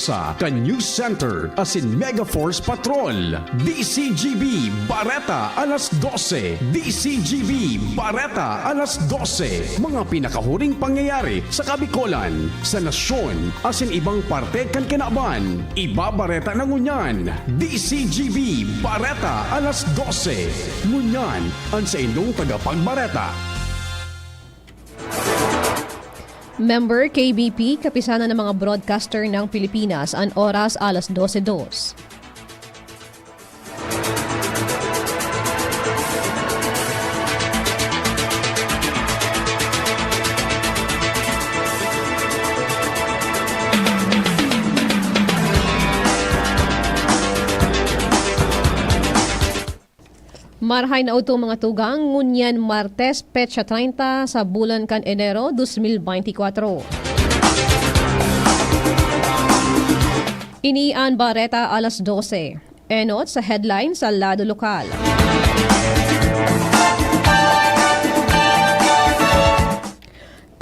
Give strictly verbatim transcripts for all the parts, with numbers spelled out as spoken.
sa kan News Center asin Mega Force Patrol. D C G B Bareta alas dose. D C G B Bareta alas dose. Mga pinakahuring pangyayari sa Kabikolan, sa nasyon, asin ibang parte kan kinaban. Ibabareta na ngunyan. D C G B Bareta alas dose. Ngunyan, an saindong tagapagbareta. Member, K B P, Kapisanan ng mga Broadcaster ng Pilipinas, an oras alas dose dos. Marahay na udto, mga tugang, ngunyan Martes, petsa treinta sa bulan kan Enero, dos mil beintikwatro. Ini an Bareta alas dose. Enot sa headline sa lado lokal.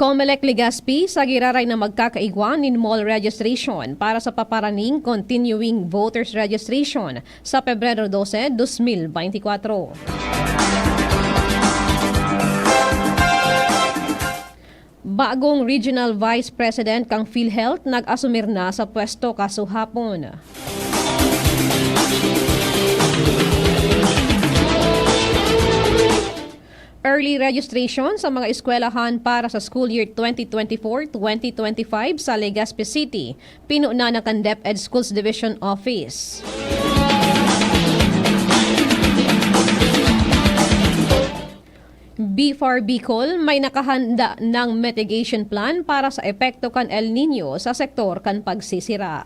Comelec Legazpi sa giraray na magkakaigwa nin mall registration para sa paparaning continuing voters registration sa Pebrero dose, dos mil beintikwatro. Bagong Regional Vice President kan PhilHealth nag-asumir na sa pwesto kasuhapon. Early registration sa mga eskwelahan para sa school year twenty twenty-four twenty twenty-five sa Legazpi City, pinuna na kan DepEd Schools Division Office. BFAR Bicol may nakahanda ng mitigation plan para sa epekto kan El Niño sa sektor kan pagsisira.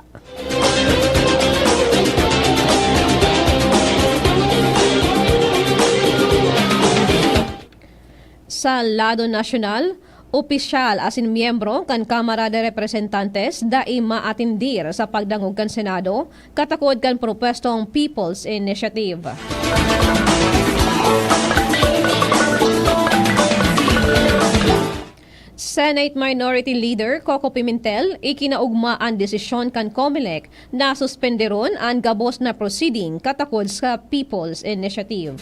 Sa lado nasyonal, opisyal asin miyembro kan Kamara de Representantes dai maatendir sa pagdangog kan Senado katakod kan propwestong People's Initiative. Senate Minority Leader Coco Pimentel ikinaugma an desisyon kan Comelec na suspenderon an gabos na proceeding katakod sa People's Initiative.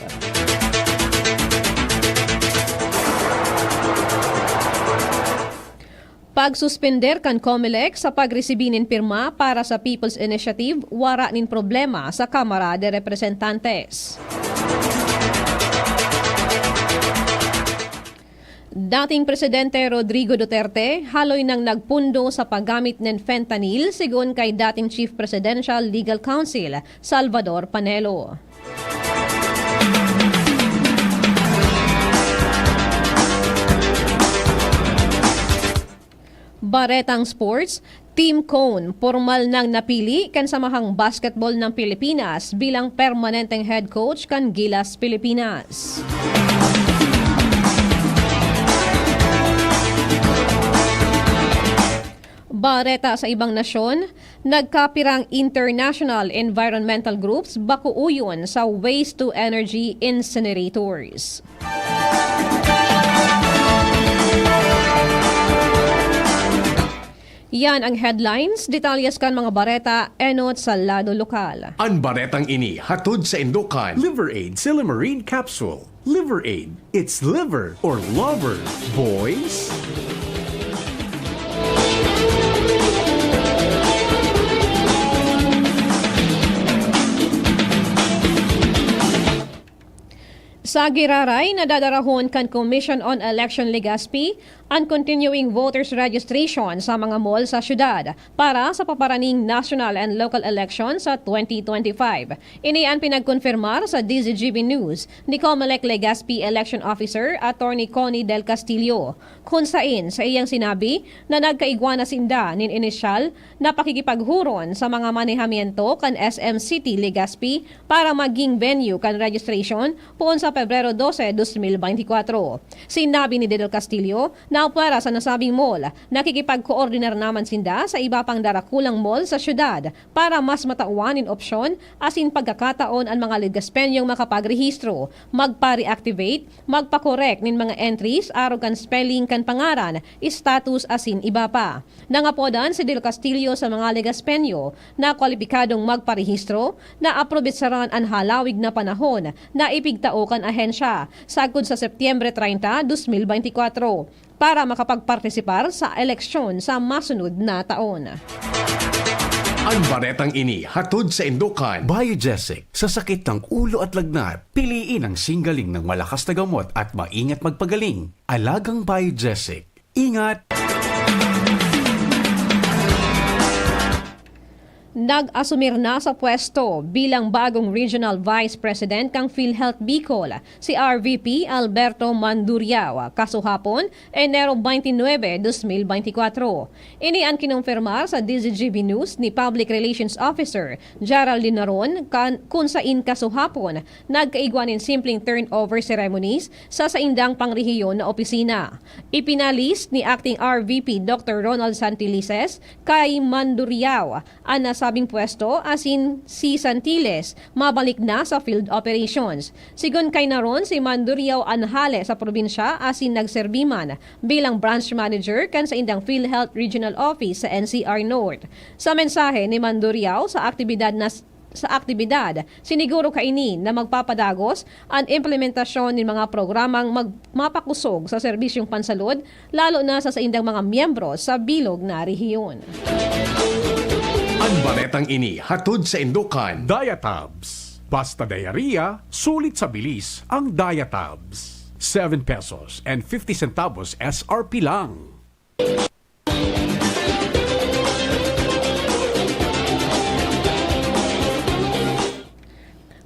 Pagsuspender kan Comelec sa pagresibi nin pirma para sa People's Initiative, wara nin problema sa Kamara de Representantes. Dating Presidente Rodrigo Duterte haloy nang nagpundo sa paggamit nin fentanyl, sigon kay dating Chief Presidential Legal Counsel Salvador Panelo. Baretang Sports, Tim Cone, pormal nang napili kan Samahang Basketball ng Pilipinas bilang permanenteng head coach kan Gilas Pilipinas. Bareta sa ibang nasyon, nagkapirang international environmental groups bakuuyon sa waste to energy incinerators. Yan ang headlines. Detalyes kan mga bareta enot sa lado lokal. An baretang ini hatod saindo kan Liver Aid Silymarin Capsule. Liver Aid. It's liver or lover, boys. Sa giraray, nadadarahon kan Commission on Election Legazpi an continuing voters registration sa mga mall sa syudad para sa paparaning national and local election sa twenty twenty-five. Ini an pinagkonfirmar sa D Z G B News ni Comelec Legazpi Election Officer Attorney Connie Del Castillo, kun sain saiyang sinabi na nagkaigwa na sinda nin inisyal na pakikipaghuron sa mga manehamiento kan S M City Legazpi para maging venue kan registration poon sa Pebrero dose, dos mil beintikwatro. Sinabi ni Del Castillo na Apwera sa nasabing mall, nakikipagkoordinar naman sinda sa iba pang darakulang mall sa syudad para mas matawan nin opsyon asin pagkakataon an mga Legaspeñong makapagrehistro, magpa-reactivate, magpa-correct nin mga entries arog kan spelling kan pangaran, status asin iba pa. Nangapodan si Del Castillo sa mga Legaspeño na kwalipikadong magparehistro na aprobetsaran an halawig na panahon na ipigtao kan ahensya sagkod sa Setyembre treinta, dos mil beintikwatro, para makapagpartisipar sa eleksyon sa masunod na taon. An baretang ini hatod sa Indokan. Biogesic, sa sakit ng ulo at lagnat, piliin ang singgaling ng malakas na gamot at maingat magpagaling. Alagang Biogesic. Ingat! Nag-asumir na sa pwesto bilang bagong Regional Vice President kan PhilHealth Bicol, si R V P Alberto Manduriao, kasuhapon, Enero twenty-nine, dos mil beintikwatro. Ini an kinumpirmar sa D Z G B News ni Public Relations Officer Geraldine Naron, kan, kun sain kasuhapon, nagkaigwa nin simpleng turnover ceremonies sa saindang pangrehiyon na opisina. Ipinalis ni Acting R V P Doctor Ronald Santilises kay Manduriao an nasabing pwesto, asin si Santiles mabalik na sa field operations. Sigon kay Naron, si Manduriao an hale sa probinsya asin nagserbi man bilang branch manager kan saindang PhilHealth Regional Office sa N C R North. Sa mensahe ni Manduriao sa aktibidad na sa aktibidad, siniguro kaini na magpapadagos an implementasyon nin mga programang mag-, mapakusog sa serbisyong pansalud, lalo na sa saindang mga miyembro sa bilog na rehiyon. An baretang ini hatod sa Indokan. Diatabs. Basta diarrhea, sulit sa bilis ang Diatabs. Seven pesos and fifty centavos S R P lang.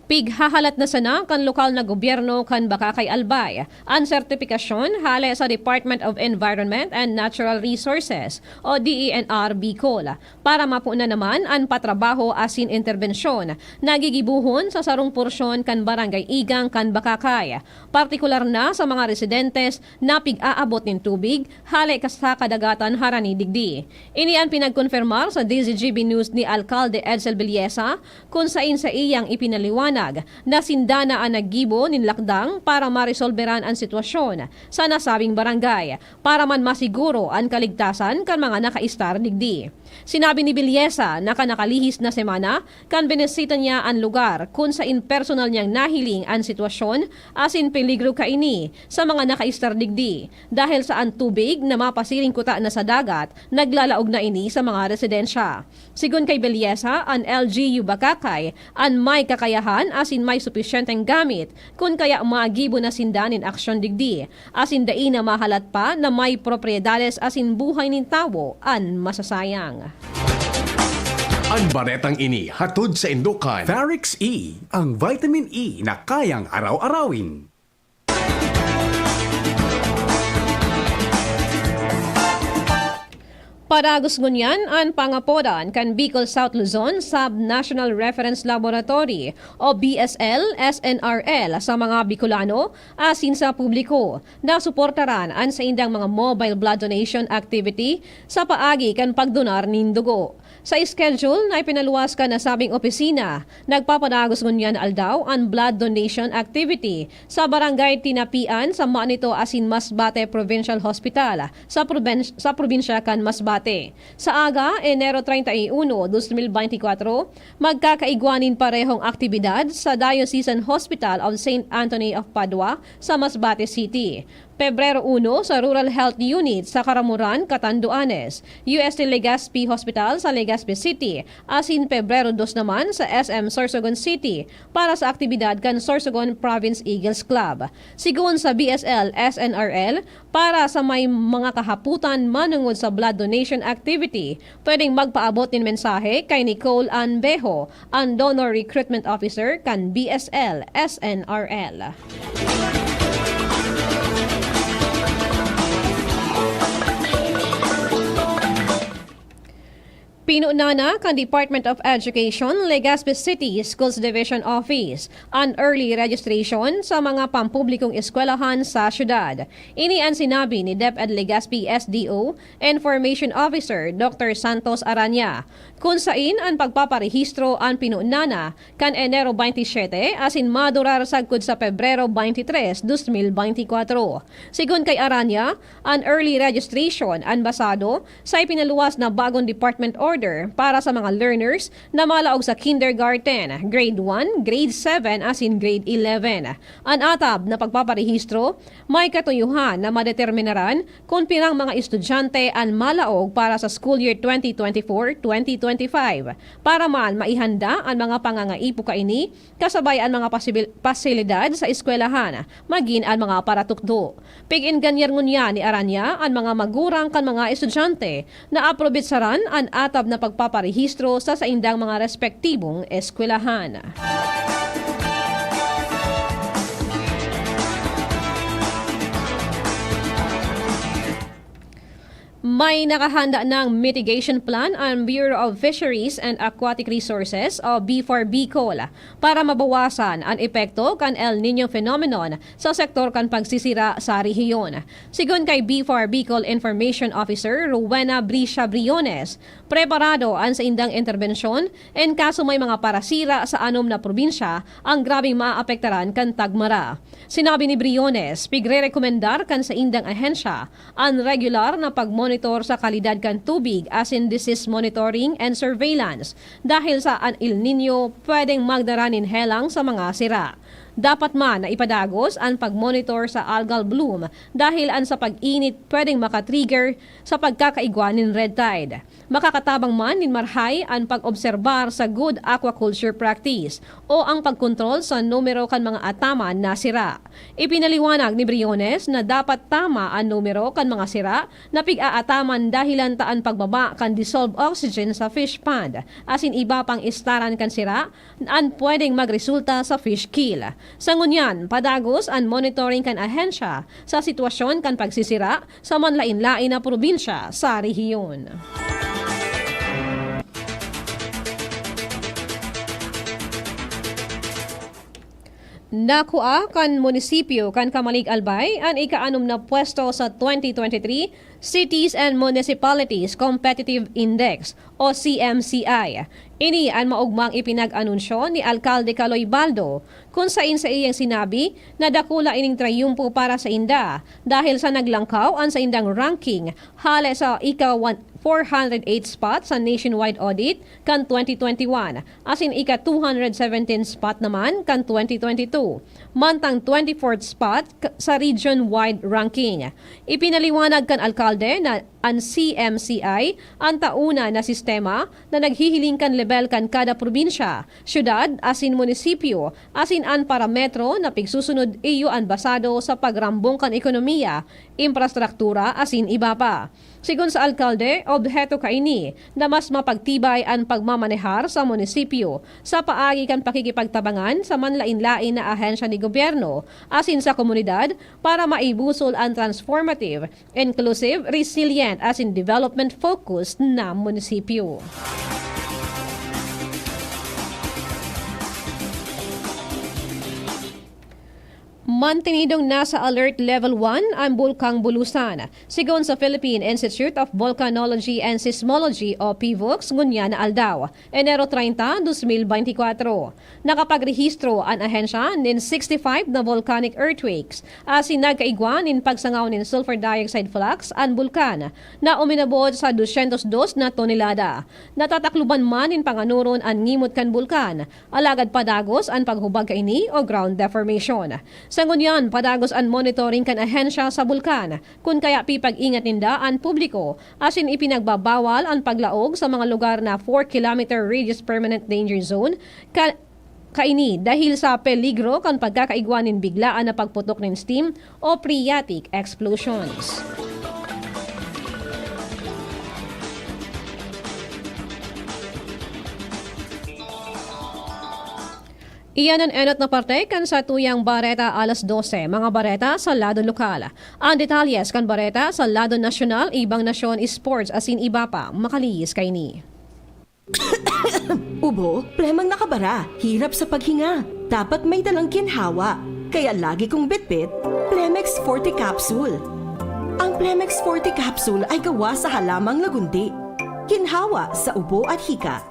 Pighahalat na sana kan lokal na gobyerno kan Bacacay, Albay an sertipikasyon hale sa Department of Environment and Natural Resources o D E N R Bicol para mapoon na naman an patrabaho asin interbensyon na gigibohon sa sarong porsyon kan Barangay Igang kan Bacacay, partikular na sa mga residentes na pig-aabot nin tubig hale ka sa kadagatan harani digdi. Ini an pinagkonfirmar sa D Z G B News ni Alkalde Edsel Villesa, kun sain saiyang ipinaliwanag na sinda na an naggibo nin lakdang para maresolberan an sitwasyon sa nasabing barangay, para man masiguro an kaligtasan kan mga nakaistar digdi. Sinabi ni Villesa na kan nakalihis na semana, kan binisita niya an lugar kun sain personal niyang nahiling an sitwasyon asin peligro kaini sa mga nakaistar digdi, dahil sa an tubig na mapasiring kuta na sa dagat, naglalaog na ini sa mga residensya. Sigon kay Villesa, an L G U Bacacay an may kakayahan asin may supisyenteng gamit, kun kaya magibo na sinda nin aksyon digdi, asin dai na mahalat pa na may propiedades asin buhay nin tawo an masasayang. An baretang ini hatod sa Indokan. Varex E, ang vitamin E na kayang araw-arawin. Padagos ngunyan an pangapodan kan Bicol South Luzon Sub-National Reference Laboratory o B S L S N R L sa mga Bicolano asin sa publiko na suportaran an saindang mga mobile blood donation activity sa paagi kan pagdonar nin dugo. Sa schedule na ipinaluwas kan nasabing opisina, nagpapadagos ngunyan aldaw an blood donation activity sa Barangay Tinapian sa Manito asin Masbate Provincial Hospital sa proben-, sa probinsya kan Masbate. Sa aga, Enero treinta y uno, dos mil beintikwatro, magkakaigwa nin parehong aktibidad sa Diocesan Hospital of Saint Anthony of Padua sa Masbate City. Pebrero uno sa Rural Health Unit sa Caramoran, Catanduanes, U S T Legazpi Hospital sa Legazpi City, asin Pebrero dos naman sa S M Sorsogon City para sa aktibidad kan Sorsogon Province Eagles Club. Sigon sa B S L S N R L, para sa may mga kahapotan manungod sa blood donation activity, pwedeng magpaabot nin mensahe kay Nicole Ann Bejo, an Donor Recruitment Officer kan B S L S N R L. Pinunana kan Department of Education, Legazpi City Schools Division Office, an early registration sa mga pampublikong eskwelahan sa syudad. Ini an sinabi ni DepEd Legazpi S D O Information Officer Doctor Santos Aranya, kun sain an pagpaparehistro an pinunana kan Enero twenty-seven asin madurar sagkod sa Pebrero twenty-three, dos mil beintikwatro. Sigon kay Aranya, an early registration an basado sa ipinaluwas na bagong department order para sa mga learners na malaog sa kindergarten, grade one, grade seven asin grade eleven. An atab na pagpaparehistro may katuyuhan na madeterminaran kun pirang mga estudyante an malaog para sa school year twenty twenty-four twenty twenty-five. Para man maihanda an mga pangangaipo kaini, kasabay an mga pasibil-, pasilidad sa eskwelahan, magin an mga paratukdo. Pig-engganyar ngunyan ni Aranya an mga magurang kan mga estudyante na aprobetsaran an atab na pagpaparehistro sa saindang mga respektibong eskwelahan. May nakahanda ng mitigation plan ang Bureau of Fisheries and Aquatic Resources o B four Bicol para mabawasan an epekto kan El Niño phenomenon sa sektor kan pagsisira sa rehiyon. Sigon kay B four Bicol Information Officer Rowena Brisha Briones, preparado an saindang interbensyon en kaso may mga parasira sa anom na probinsya ang grabeng maapektaran kan tagmara. Sinabi ni Briones, pigrerekomendar kan saindang ahensya an regular na pagmonitor sa kalidad kan tubig asin disease monitoring and surveillance, dahil sa an El Niño pwedeng magdara nin helang sa mga sira. Dapat man na ipadagos an pagmonitor sa algal bloom, dahil an sa pag-init pwedeng makatrigger sa pagkakaigwa nin red tide. Makakatabang man nin marhay an pag-obserbar sa good aquaculture practice o ang pagkontrol sa numero kan mga ataman na sira. Ipinaliwanag ni Briones na dapat tama an numero kan mga sira na pig-aataman, dahilan ta an pagbaba kan dissolved oxygen sa fish pond asin iba pang estaran kan sira an pwedeng magresulta sa fish kill. Sa ngunyan, padagos an monitoring kan ahensya sa sitwasyon kan pagsisira sa manlaen-laen na probinsya sa rehiyon. Nakua kan munisipyo kan Camalig Albay an ikaanom na pwesto sa twenty twenty-three Cities and Municipalities Competitive Index o C M C I. Ini an maogmang ipinag-anunsyo ni Alkalde Caloy Baldo, kun sain sa iyang sinabi na dakula ining trayumpo para sainda dahil sa naglangkaw an saindang ranking hale sa ika one, four hundred eight spot sa nationwide audit kan twenty twenty-one, asin ika two hundred seventeen spot naman kan twenty twenty-two, mantang twenty-fourth spot k-, sa region-wide ranking. Ipinaliwanag kan alkalde na an C M C I an tauna na sistema na naghihiling kan lebel kan kada probinsya, syudad asin munisipyo, asin an parametro na pigsusunod iyo an basado sa pagrambong kan ekonomiya, imprastruktura asin iba pa. Sigon sa alkalde, obheto kaini na mas mapagtibay an pagmamanehar sa munisipyo sa paagi kan pakikipagtabangan sa manlain-lain na ahensya ni gobyerno asin sa komunidad para maibusol an transformative, inclusive, resilient asin development-focused na munisipyo. Mantenidong nasa Alert Level one an Bulkang Bulusan. Sigon sa Philippine Institute of Volcanology and Seismology o PHIVOLCS ngunyan na aldaw, Enero treinta, dos mil beintikwatro. Nakapagrehistro an ahensya nin sixty-five na volcanic earthquakes, asin nagkaigwa nin pagsangaw nin sulfur dioxide flux an bulkan na uminabot sa dosyentos dos na tonelada. Natatakloban man nin panganoron an ngimot kan bulkan, alagad padagos an paghubag kaini o ground deformation. Sa ngunyan, padagos an monitoring kan ahensya sa bulkan, kun kaya pipag-ingat ninda an publiko, asin ipinagbabawal an paglaog sa mga lugar na four kilometer radius permanent danger zone ka-, kaini dahil sa peligro kan pagkakaigwa nin biglaan na pagputok nin steam o phreatic explosions. Iyan an enot na parte kan satuyang bareta alas dose, mga bareta sa lado lokal. An detalyes kan bareta sa lado nasyonal, ibang nasyon, sports, asin iba pa, makalihis kaini. Ubo, plemang nakabara, hirap sa paghinga. Dapat may dalang ginhawa. Kaya lagi kong bitbit, Plemex Forte Capsule. Ang Plemex Forte Capsule ay gawa sa halamang lagundi. Ginhawa sa ubo at hika.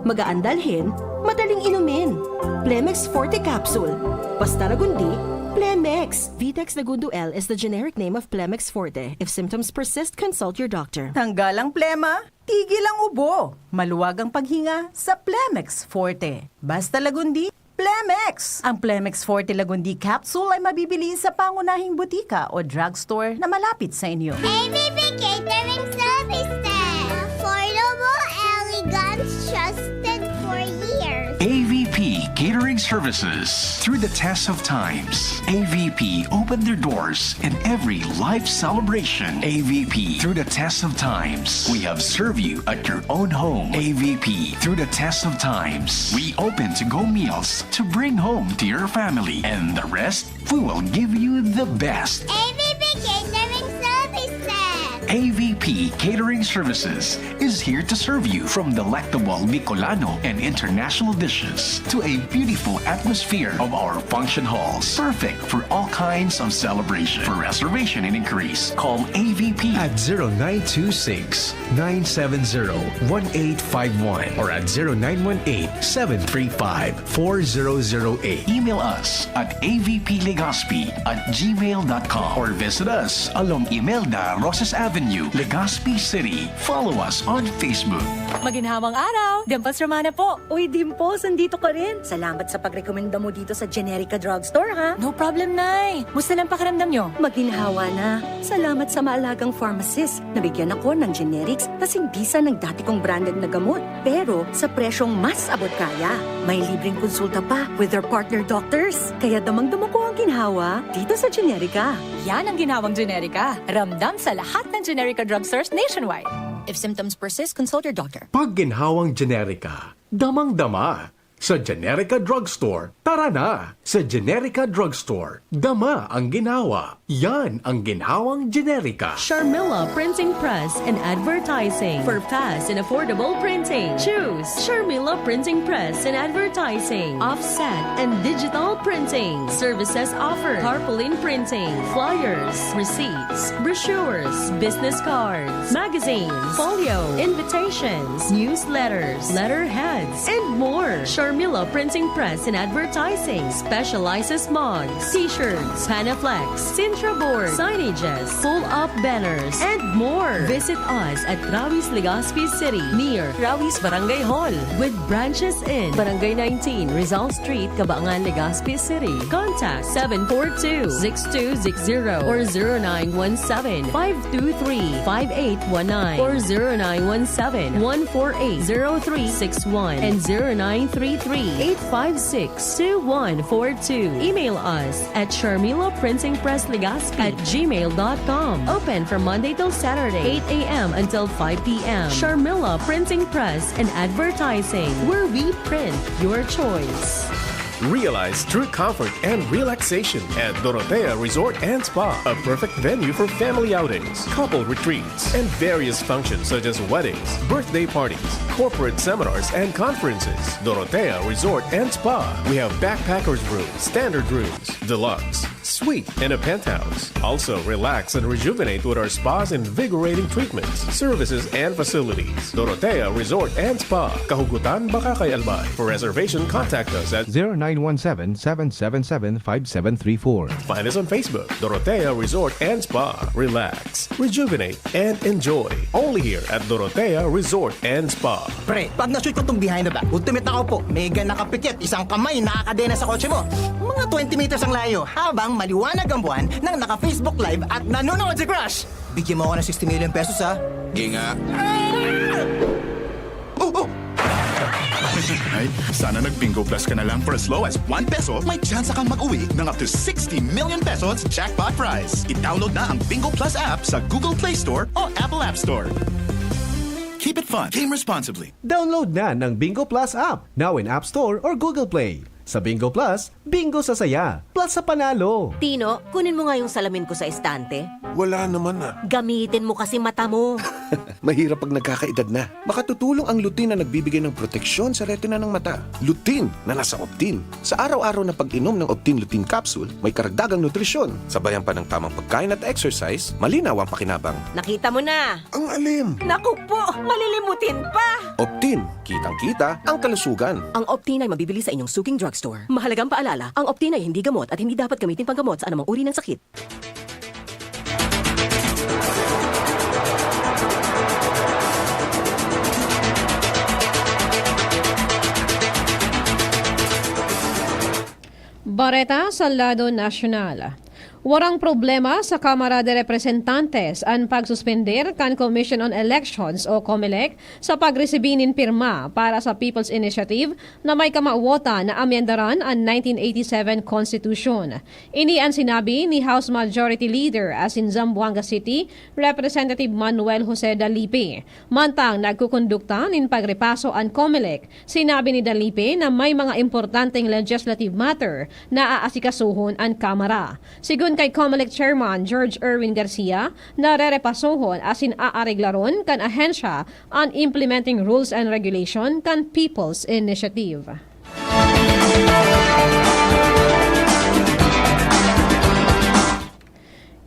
Magaan dalhin, madaling inumin. Plemex Forte Capsule. Basta lagundi, Plemex. Vitex Lagundo L is the generic name of Plemex Forte. If symptoms persist, consult your doctor. Tanggal ang plema, tigil ang ubo. Maluwag ang paghinga sa Plemex Forte. Basta lagundi, Plemex! Ang Plemex Forte Lagundi Capsule ay mabibili sa pangunahing butika o drugstore na malapit sa inyo. A V P Catering Services. Affordable, elegant, trusted for years. A V P Catering Services. Through the test of times, A V P opened their doors in every life celebration. A V P, through the test of times, we have served you at your own home. A V P, through the test of times, we open to-go meals to bring home to your family. And the rest, we will give you the best. A V P Catering Services. A V P Catering Services is here to serve you, from delectable Bicolano and international dishes to a beautiful atmosphere of our function halls, perfect for all kinds of celebration. For reservation and inquiries, call A V P at zero nine two six, nine seven zero, one eight five one or at zero nine one eight, seven three five, four zero zero eight. Email us at A V P Legazpi at gmail dot com or visit us along Imelda Roses Avenue, Legazpi City. Follow us on Facebook. Maginhawang araw! Dimples Romana po! Uy, Dimples, nandito ka rin! Salamat sa pagrekomenda mo dito sa Generica Drugstore, ha? No problem, Nay! Musta lang pakiramdam nyo? Maginhawa na. Salamat sa maalagang pharmacist. Nabigyan ako ng generics kasing bisa ng dati kong branded na gamot. Pero sa presyong mas abot kaya. May libreng konsulta pa with their partner doctors. Kaya damang-dama ko ang ginhawa dito sa Generica. Yan ang ginhawang Generica. Ramdam sa lahat ng Generica drugstores nationwide. If symptoms persist, consult your doctor. Pag ginhawang Generica, damang-dama. Sa Generica Drugstore, tara na! Sa Generica Drugstore, dama ang ginhawa. Yan ang ginhawang Generica. Sharmila Printing Press and Advertising. For fast and affordable printing, choose Sharmila Printing Press and Advertising. Offset and digital printing. Services offered: tarpaulin printing, flyers, receipts, brochures, business cards, magazines, folio, invitations, newsletters, letterheads, and more. Sharmila Printing Press and Advertising specializes mugs, t-shirts, Panaflex, Sintra board, signages, pull-up banners, and more. Visit us at Rawi's, Legazpi City, near Rawi's Barangay Hall, with branches in Barangay nineteen, Rizal Street, Cabangan, Legazpi City. Contact seven four two, six two six zero or zero nine one seven, five two three, five eight one nine or zero nine one seven, one four eight, zero three six one and zero nine three three, eight five six, two one four two. Email us at Sharmila Printing Press Legazpi at gmail dot com. Open from Monday till Saturday, eight a.m. until five p.m. Sharmila Printing Press and Advertising, where we print your choice. Realize true comfort and relaxation at Dorotea Resort and Spa, a perfect venue for family outings, couple retreats, and various functions such as weddings, birthday parties, corporate seminars, and conferences. Dorotea Resort and Spa. We have backpackers room, standard rooms, deluxe, suite, and a penthouse. Also, relax and rejuvenate with our spa's invigorating treatments, services, and facilities. Dorotea Resort and Spa, Kahugutan, Bacacay, Albay. For reservation, contact us at zero nine one seven, seven seven seven, five seven three four. Find us on Facebook, Dorotea Resort and Spa. Relax, rejuvenate, and enjoy. Only here at Dorotea Resort and Spa. Pre, pag na-shoot ko tong behind the back, ultimate na ako po. Mega nakapikit, isang kamay, nakakadena sa kotse mo. Mga twenty meters ang layo, habang maliwanag ang buwan nang naka-Facebook Live at nanonood si Crush. Bigyan mo ako ng sixty million pesos, ha? Ginga. Oh, oh! Ay, sana nag-Bingo Plus ka na lang. For as low as one peso, may tsansa kang mag-uwi ng up to sixty million pesos jackpot prize. I-download na ang Bingo Plus app sa Google Play Store o Apple App Store. Keep it fun. Game responsibly. Download na ng Bingo Plus app, now in App Store or Google Play. Sa Bingo Plus, bingo sa saya, plus sa panalo. Tino, kunin mo nga yung salamin ko sa estante. Wala naman ah. Gamitin mo kasi mata mo. Mahirap pag nagkakaedad na. Makatutulong ang lutein na nagbibigay ng proteksyon sa retina ng mata. Lutein na nasa Optin. Sa araw-araw na pag-inom ng Optin Lutein Capsule, may karagdagang nutrisyon. Sabayan pa ng tamang pagkain at exercise, malinaw ang pakinabang. Nakita mo na! Ang alim! Naku po! Malilimutin pa! Optin, kitang-kita ang kalusugan. Ang Optin ay mabibili sa inyong suking drugstore. Mahalagang paalala, ang Optin ay hindi gamot at hindi dapat gamitin panggamot sa anumang uri ng sakit. Bareta sa lado nasyonal. Warang problema sa Kamara de Representantes an pagsuspender kan Commission on Elections o COMELEC sa pagresibi nin pirma para sa People's Initiative na may kamawotan na amyendaran an nineteen eighty-seven Constitution. Ini an sinabi ni House Majority Leader asin Zamboanga City Representative Manuel Jose Dalipe. Mantang nagkukondukta nin pagrepaso an COMELEC, sinabi ni Dalipe na may mga importanteng legislative matter na aasikasuhon an Kamara. Sigon kay COMELEC Chairman George Erwin Garcia, narerepasohon asin aareglaron kan ahensya an implementing rules and regulation kan People's Initiative.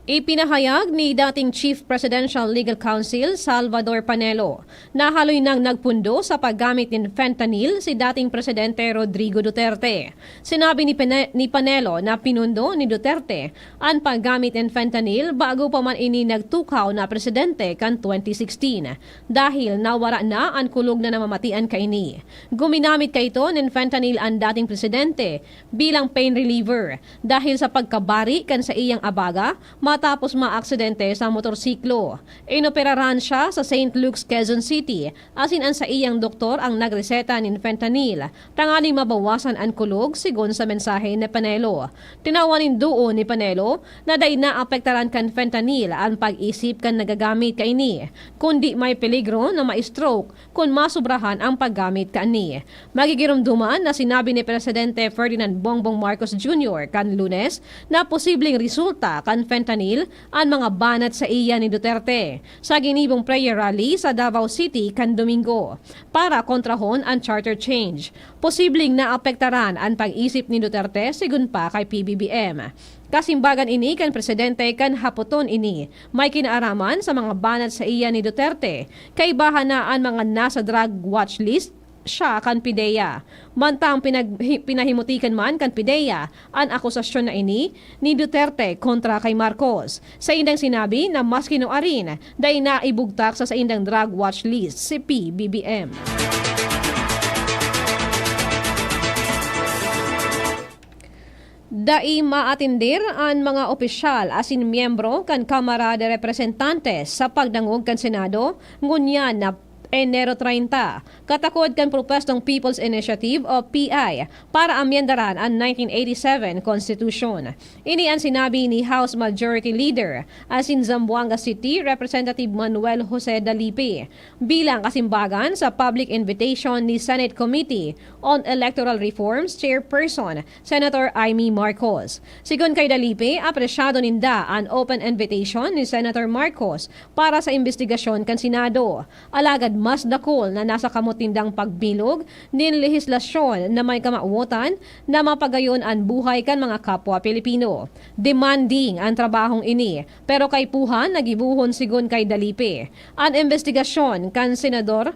Ipinahayag ni dating Chief Presidential Legal Counsel Salvador Panelo na haloy nang nagpundo sa paggamit nin fentanyl si dating Presidente Rodrigo Duterte. Sinabi ni Pene-, ni Panelo na pinundo ni Duterte an paggamit nin fentanyl bago pa man ini nagtukaw na presidente kan twenty sixteen, dahil nawara na an kulog na namamatian kaini. Guminamit kaito nin fentanyl an dating presidente bilang pain reliever dahil sa pagkabari kan saiyang abaga matapos maaksidente sa motorsiklo. Inoperaran siya sa Saint Luke's, Quezon City, asin an saiyang doktor ang nagreseta nin fentanyl tanganing mabawasan an kulog, sigon sa mensahe ni Panelo. Tinawan nin duo ni Panelo na dai naapektaran kan fentanyl an pag-isip kan nagagamit kaini, kundi may peligro na ma-stroke kun masobrahan ang paggamit kaini. Magigiromdoman na sinabi ni Presidente Ferdinand Bongbong Marcos Junior kan Lunes na posibleng resulta kan fentanyl an mga banat saiya ni Duterte sa ginibong prayer rally sa Davao City kan Domingo para kontrahon an charter change. Posibleng naapektaran an pag-isip ni Duterte, sigon pa kay P B B M. Kasimbagan ini kan presidente kan hapoton ini, may kinaaraman sa mga banat saiya ni Duterte. Kaibahan na an mga nasa drug watch list siya kan PDEA. Mantang pinag-, hi-, pinahimutikan man kan PDEA an akusasyon na ini ni Duterte kontra kay Marcos. Saindang sinabi na maski nuarin, dai naibugtak sa saindang drug watch list si P B B M. Dai maatender an mga opisyal asin miyembro kan Kamara de Representantes sa pagdangog kan Senado ngunyan na Enero treinta, katakod kan propwestong People's Initiative o P I para amyendaran an nineteen eighty-seven Constitution. Ini an sinabi ni House Majority Leader asin Zamboanga City Representative Manuel Jose Dalipe bilang kasimbagan sa public invitation ni Senate Committee on Electoral Reforms Chairperson Senator Imee Marcos. Sigon kay Dalipe, apresyado ninda an open invitation ni Senator Marcos para sa imbestigasyon kan Senado. Alagad mas dakul na nasa kamot nindang pagbilog nin lehislasyon na may kamawotan na mapagayon an buhay kan mga kapwa Pilipino. Demanding an trabahong ini, pero kaipuhan na gibohon, sigon kay Dalipe. An imbestigasyon kan Senador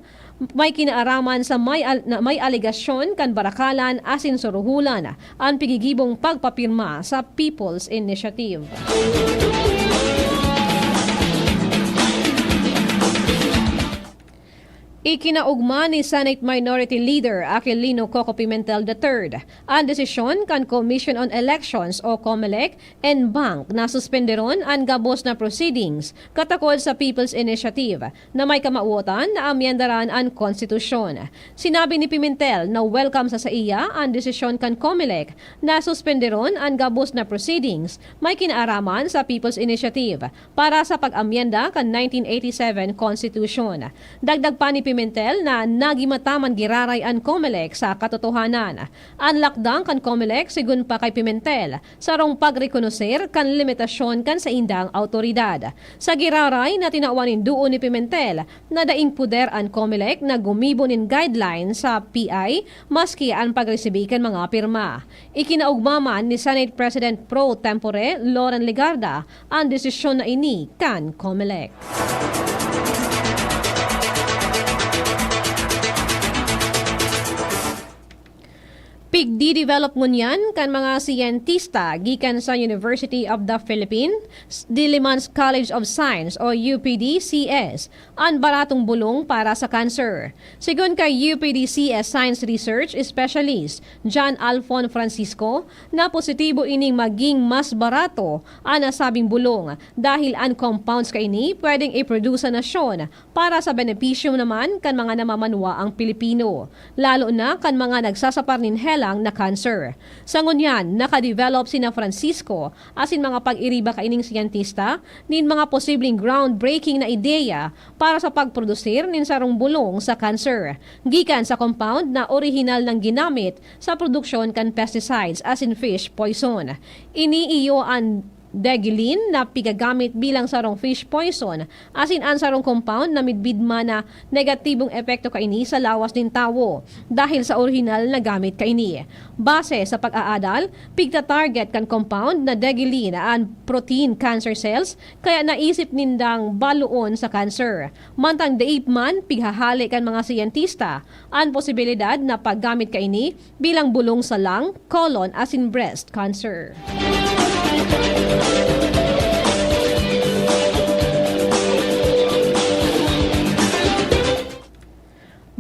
may kinaaraman sa may al-, na may alegasyon kan barakalan asin suruholan an pigigibong pagpapirma sa People's Initiative. Ikinaogma ni Senate Minority Leader Aquilino Coco Pimentel the third an desisyon kan Commission on Elections o COMELEC en banc na suspenderon an gabos na proceedings katakod sa People's Initiative na may kamawotan na amyendaran an konstitusyon. Sinabi ni Pimentel na welcome sa saiya an desisyon kan COMELEC na suspenderon an gabos na proceedings may kinaaraman sa People's Initiative para sa pag-amyenda kan nineteen eighty-seven Constitution. Dagdag pa ni Pimentel na nagimata man giraray an Comelec sa katotohanan. An lakdang kan Comelec, sigon pa kay Pimentel, sarong pagrekonoser kan limitasyon kan saindang awtoridad. Sa giraray na tinawan nin duon ni Pimentel na daing poder an Comelec na gumibo nin guideline sa P I maski an pagresibi kan mga pirma. Ikinaogma man ni Senate President pro tempore Loren Legarda an desisyon na ini kan Comelec. Pigdidevelop ngunyan kan mga siyentista gikan sa University of the Philippines, Diliman's College of Science o U P D C S, an baratong bulong para sa cancer. Sigon kay U P D C S Science Research Specialist John Alfon Francisco na positibo ining maging mas barato an nasabing bulong dahil an compounds kaini pwedeng iproduce sa nasyon para sa benepisyo naman kan mga namamanwaang Pilipino, lalo na kan mga nagsasapar nin helang na cancer. Sa ngunyan, nakadevelop sina Francisco asin mga pag-iriba kaining siyentista nin mga posibleng groundbreaking na ideya para sa pagprodusir nin sarong bulong sa cancer, gikan sa compound na orihinal nang ginamit sa produksyon kan pesticides asin fish poison. Ini iyo an Degilin na pigagamit bilang sarong fish poison, asin an sarong compound na midbid man na negatibong epekto kaini sa lawas nin tawo dahil sa orihinal na gamit kaini. Base sa pag-aadal, pigta-target kan compound na Degilin an protein cancer cells, kaya naisip nindang baloon sa cancer. Mantang dai man pighahale kan mga siyentista an posibilidad na paggamit kaini bilang bulong sa lung, colon asin breast cancer.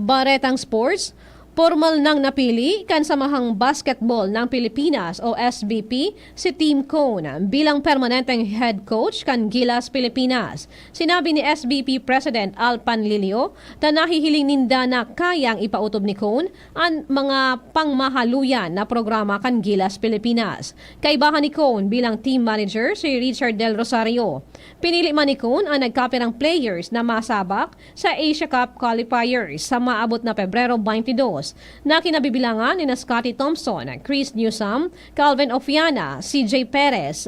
Baretang sports, pormal nang napili kan Samahang Basketball ng Pilipinas o S B P si Tim Cone bilang permanenteng head coach kan Gilas Pilipinas. Sinabi ni S B P President Al Panlilio na nahihiling ninda na kayang ipautob ni Cone an mga pangmahaluyan na programa kan Gilas Pilipinas. Kaibahan ni Cone bilang team manager si Richard Del Rosario. Pinili man ni Cone an nagkapirang players na masabak sa Asia Cup qualifiers sa maabot na Pebrero twenty-two, na kinabibilangan ni na Scottie Thompson, Chris Newsome, Calvin Ofiana, C J Perez,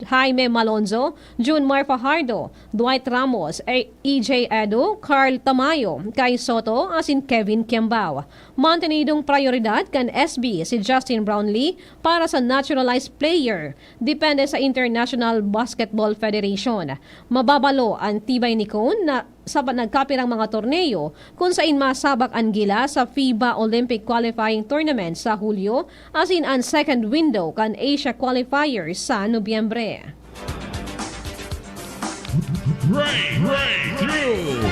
Jaime Malonzo, Junmar Fajardo, Dwight Ramos, E J Edu, Carl Tamayo, Kai Soto, asin Kevin Kiambao. Mantenidong prayoridad kan S B si Justin Brownlee para sa naturalized player, depende sa International Basketball Federation. Mababalo an tibay ni Cone na sa ba-, nagkapirang mga torneo kung sain masabak an Gilas sa FIBA Olympic Qualifying Tournament sa Hulyo, asin an second window kan Asia Qualifiers sa Nobyembre. Break, breakthrough.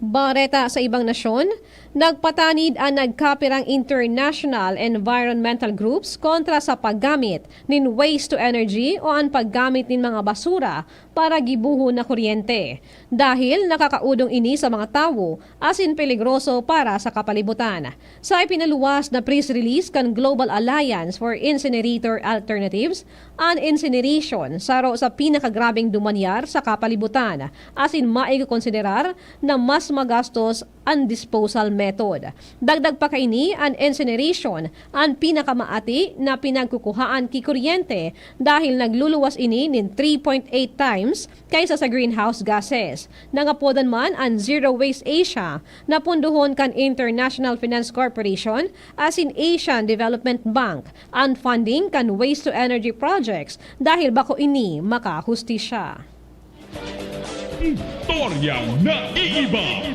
Bareta sa ibang nasyon, nagpatanid an nagkapirang international environmental groups kontra sa paggamit nin waste to energy o an paggamit nin mga basura para gibohon na kuryente, dahil nakakaudong ini sa mga tawo asin peligroso para sa kapalibutan. Sa ipinaluwas na press release kan Global Alliance for Incinerator Alternatives, an incineration saro sa pinakagrabeng dumanyar sa kapalibutan, asin maikokonsiderar na mas magastos an disposal method. Dagdag pa kaini, an incineration an pinakamaati na pinagkukuhaan ki kuryente, dahil nagluluwas ini nin three point eight times kaisa sa greenhouse gases. Nangapodan man an Zero Waste Asia na pundohon kan International Finance Corporation asin Asian Development Bank an funding kan waste to energy projects, dahil bako ini makahustisya. Istoryang naiiba.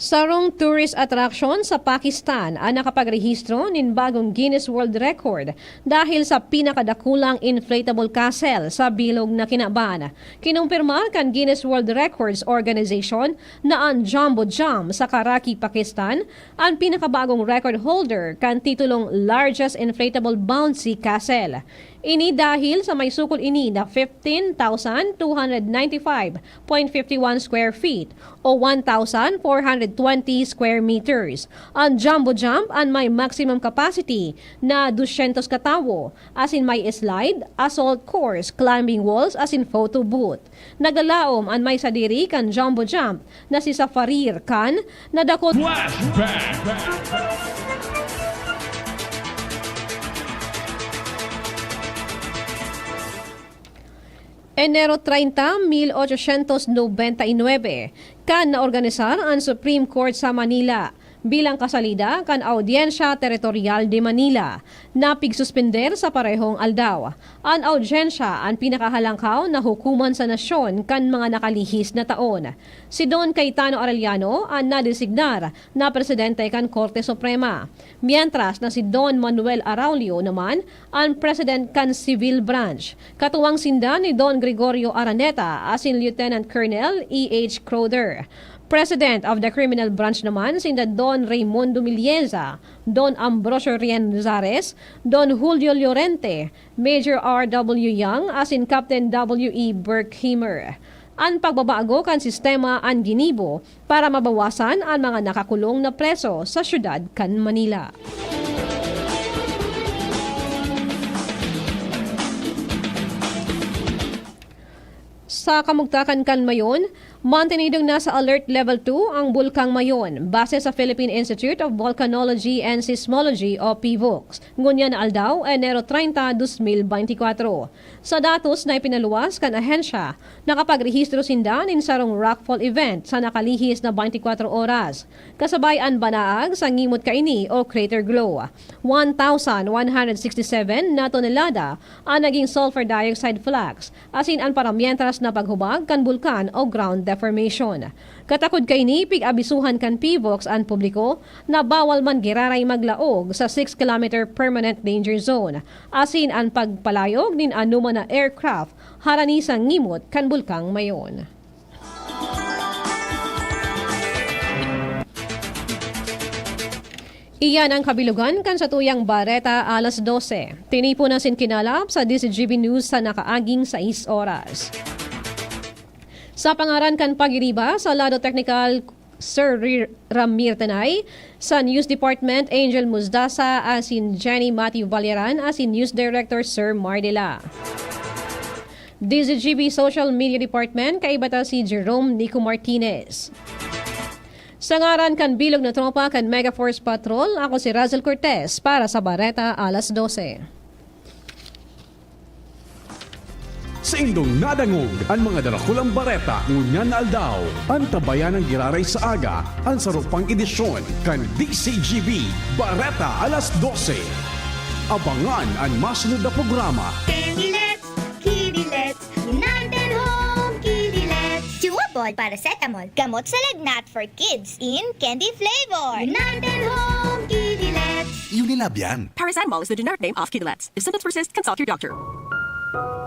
Sarong tourist attraction sa Pakistan an nakapagrehistro nin bagong Guinness World Record dahil sa pinakadakulang inflatable castle sa bilog na kinaban. Kinumpirma kan Guinness World Records Organization na an Jumbo Jam sa Karachi, Pakistan, an pinakabagong record holder kan titulong Largest Inflatable Bouncy Castle. Ini dahil sa may sukol ini na fifteen thousand two hundred ninety-five point fifty one square feet o one thousand four hundred twenty square meters an Jumbo Jump, an may maximum capacity na dusyentos katawo, asin may slide, assault course, climbing walls, asin photo booth. Naglalaom an may sadiri kan Jumbo Jump na si Safarir Khan na dakul Flashback! Enero treinta, mil ochocientos nobenta y nuebe, kan naorganisar an Supreme Court sa Manila bilang kasalida kan Audiencia Territorial de Manila na pigsuspender sa parehong aldaw. An audyensya an pinakahalangkaw na hukoman sa nasyon kan mga nakalihis na taon. Si Don Cayetano Arellano an nadesignar na presidente kan Korte Suprema, mientras na si Don Manuel Araulio naman an president kan Civil Branch. Katuwang sinda ni Don Gregorio Araneta asin Lieutenant Colonel E H Croder. President of the Criminal Branch naman sinda Don Raymundo Milieza, Don Ambrosio Rienzares, Don Julio Llorente, Major R W Young asin Captain W E Berkheimer. An pagbabago kan sistema an ginibo para mabawasan an mga nakakulong na preso sa siyudad kan Manila. Sa kamugtakan kan Mayon, mantenidong nasa Alert Level two ang Bulkang Mayon, base sa Philippine Institute of Volcanology and Seismology o PHIVOLCS, ngunyan na aldaw, Enero treinta, dos mil beintikwatro. Sa datos na ipinaluwas kan ahensya, nakapagrehistro sinda nin sarong rockfall event sa nakalihis na beintikwatro oras, kasabay an banaag sa ngimot kaini o crater glow. One thousand one hundred sixty-seven na tonelada an naging sulfur dioxide flux, asin an paramientras na paghubag kan bulkan o ground deformation. Katakod kaini, pig-abisuhan kan PHIVOLCS an publiko na bawal man giraray maglaog sa six kilometer permanent danger zone, asin an pagpalayog nin anoman na aircraft harani sa ngimot kan Bulkang Mayon. Iyan an kabilogan kan satuyang Bareta Alas Dose. Tinipon asin kinalap sa D Z G B News sa nakaaging sais oras. Sa pangaran kan pagiriba, sa lado teknikal, Sir Ri-, Ramir Tanay, sa News Department, Angel Muzdasa, asin Jenny Matthew Valeran, asin News Director, Sir Mardela. D Z G B Social Media Department, kaiba ta si Jerome Nico Martinez. Sa ngaran kan bilog na tropa kan Mega Force Patrol, ako si Razel Cortez para sa Bareta Alas Dose. Saindong nadangog an mga darakulang bareta ngunyan na aldaw. Antabayan an giraray sa aga an saro pang edisyon kan D Z G B Bareta Alas Dose. Abangan an masunod na programa. Kidilets, Kidilets, United Home Kidilets. Chewable paracetamol, gamot sa lagnat for kids in candy flavor. United Home Kidilets. Unilab yan. Paracetamol is the generic name of Kidilets. If symptoms persist, consult your doctor.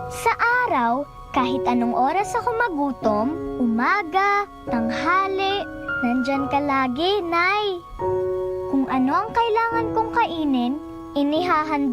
Sa araw, kahit anong oras ako magutom, umaga, tanghali, nandyan ka lagi, Nay. Kung ano ang kailangan kong kainin, inihahanda